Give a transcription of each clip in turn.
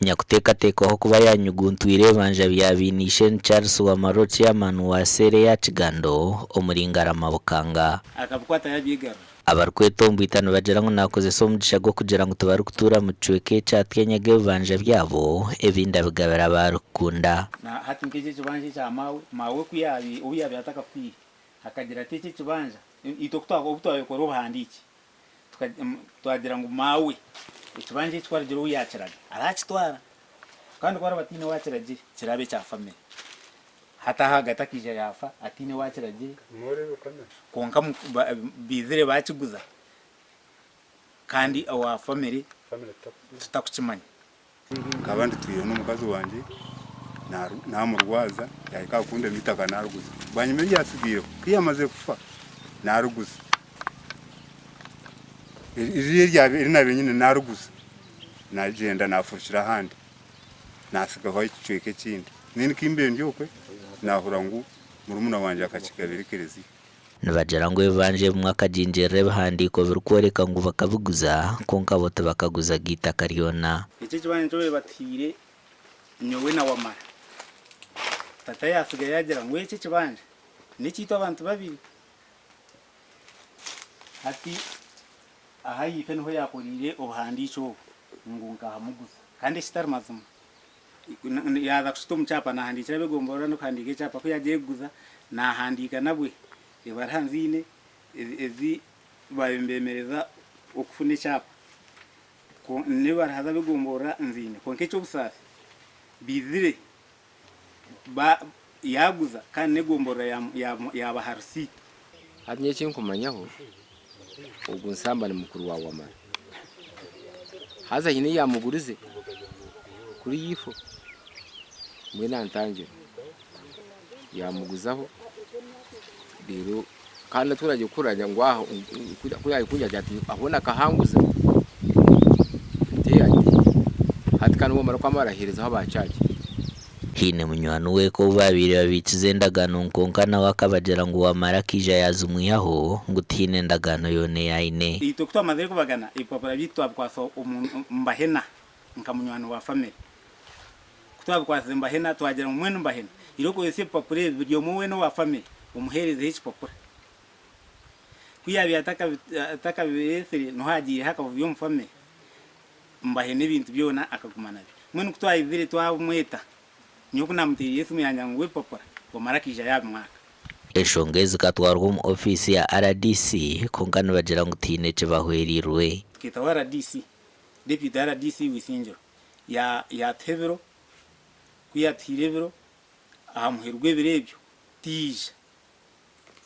Nyakuteekateekwaho kuba yaanyuguntwire ebibanja bya Biine-Ishe ni Charles Wamaro Chairman wa seera eya Kigando omuri Ngarama Bukanga. Akabikwata yabyegarura. Abarikwetomboita nibagira ngu naakozesa omugisha gw'okugira ngu tibarikutuura mu kicweka eki atyenyaga ebibanja byabo ebindi abigabira abu arikukunda. Na hati nk'eki ekibanja ekya maawe, maawe ku yaabaire obu yaabaire atakafiire, akagira ati eki ekibanja itwe ku obu twabikora obuhandiikye Twagira ngu maawe ekibanja eki ku arigira ou yaakiraga araakitwara kandi ku araba ataine ou akiragire kiraba ekya famire. Hati ahagati akaija yaafa ataine ou akiragire kwonka baizire baakiguza kandi owa famire tutakukimanya. Nkaba nditwire n'omukazi wangye naamurwaza yaahika aha kundema eitaka naariguza. Bwanyima eryatsigaireho ku yaamazire kufa naariguza. Ririya eri naabaire nyine naariguza naagyenda naafurukira ahandi naatsigaho ekicweka ekindi. Mbwenu ku mbaire ndi okwe naahurira ngu murumuna wangye akakigabira ekereziya. Nibagira ngu ebibanja ebimwe akagingirira ebihandiiko birikworeka ngu bakabiguza, kwonka bo tibakaguzaga eitaka ryona. Eki ekibanja nikyo babaire batuhaire nyowe na Wamara. Tata yaatsiga yaagira ngu eki ekibanja n'ekyaitu abantu babiri. Hati ahaitwe niho yaakoreire obuhandiikye obu ngu nkahamuguza kandi ekitari mazima. Yaaza kukita omu kyapa naahandiikira ab'egomborora n'okuhandiika ekyapa ku yaagiire kuguza naahandiika nabwe ebaruha nziine ezi baabaire nibeemereza okufuna ekyapa n'ebaruha z'ab'egomborora nziine kwonka eky'obusaasi baizire yaaguza kandi n'egomborora yaabaha risiiti. Hati nyowe eki nkumanyaho, ogu Nsamba ni mukuru wa Wamara. Haza haine ei yaamugurize kuriya ifo, mbwenu antangira, yaamuguzaho reero kandi na turagiye kuhurira ngu aho ku yaakungira ati hoona akahanguza nti ati hati kandi Wamara ku amara aheerezaho aba church. Haine munywani we ku obu baabaire babiikize endagaano kwonka nawe akabagira ngu Wamara akaija yaazimwihaho ngu tihaine ndagaano yoona ei aine. Itwe ku twamazire kubagana ebipapura byaitu twabikwasa omu Mbahena nka munywani wa famire. Ku twabikwasize Mbahena twagira ngu mbwenu Mbahena ira okozese ebipapura ebi buri omwe weena owa famire omuheerezeho ekipapura. Ku yaabaire atakabireetsire niho haagiireho akavuyo omu famire. Mbahena ebintu byona akaguma nabyo. Mbwenu ku twaizire twamweta, nyowe ku naamuteereire esimu yangira ngu ebipapura, Wamara akaija yaabimwaka. Enshonga ezi zikatwarwa omu ofiisi ya rdc kwonka nibagira ngu tihaine ekibahwereirwe. Tukeetaho rdc, Deputy rdc w'Isingiro yaatuha ebiro, ku yaatuhaire ebiro, aha muheru gw'ebiro ebyo tiyaija.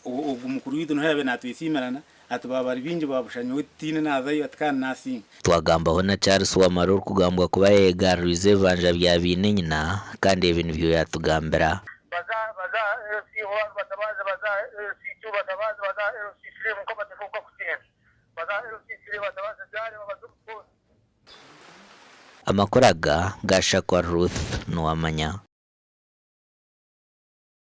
Ogu mukuru waitu niho yaabaire naatwesiimirana ati baaba bari baingi baabusha nyowe tihaine naazayo ati kandi naasinga. Twagambaho na Charles Wamara orikugambwa kuba yayegaruriize ebibanja bya beine nyina kandi ebi nibyo yatugambira. Baza baza aha LC one, Batabaazi baza aha LC two, Batabaazi baza aha LC three Mukama tefuuka kutinda. Baza aha LC three, Batabaazi byarema baza omu kooti. Amakuru aga gashakwa Ruth Nuwamanya.